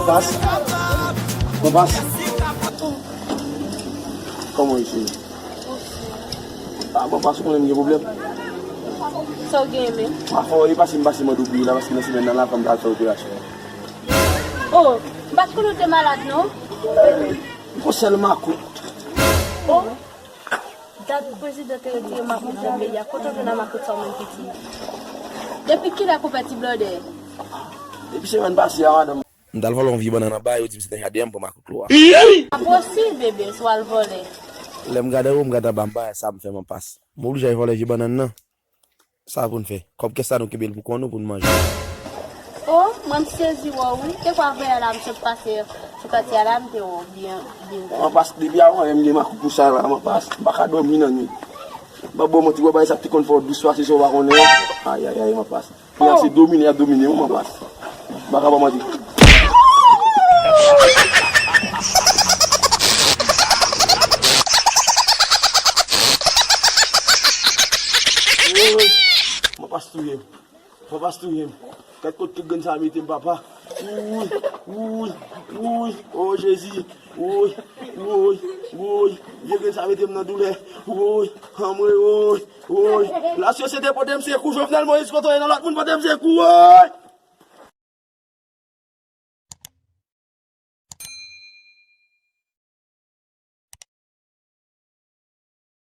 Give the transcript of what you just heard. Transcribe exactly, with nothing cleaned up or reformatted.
Pas. Mon pas. Kòman w ye, cheri? Ah, mon pas, ou konnen m gen pwoblèm. Sa w gen, men? M a fè w, e pase m pase mande w peye la, paske nan semèn nan la, fò m ta al fè operasyon. Oh, m pa t konnen w te malad, non. M gon sèl makout. Oh, dat prezidan te retire makout nan peyi a, kote w jwenn a makout sa w menm piti? Depi kilè konpè ti blòdè? Depi semèn pase a, madanm. M t al vòlè yon vye bannann anba, yo di m se nan jaden an m pran makout lwa. Enposib, bebe, si w al vòlè. Lè m gade anwo, m gade anba, m pa wè sa m fè, mon pas. M oblije al vòlè vye bannann nan. Sa pou n fè? Kòb kès la nou kenbe l pou kò nou pou n manje. Oh, mwen m sezi wè w wi. Te kwa vèyè la m sot pase sou katye a la m te wè w byen, byen. Mon pas, depi avan yè m gen makout pou sa la, mon pas. M pa ka dòmi nan nwit. M pa ba w manti, wè bagay sa te konn fè w dous pase sa w pa konnen an. Ayayay, mon pas. Kounya se domine y ap domine w, mon pas. M pa ka ba w manti. Woy, mon pas touye m. Papa touye m. Gad kot tout grenn sa mete m, papa. Wouy, wouy, wouy. Oh, Jezi. Wouy, wouy, wouy. Vye grenn sa mete m nan doulè. Wouy, anmwe, wouy, wouy. Lasosyete pote m sekou. Jovenel Moïse, kote w ye nan lòt moun pote m sekou, wouy.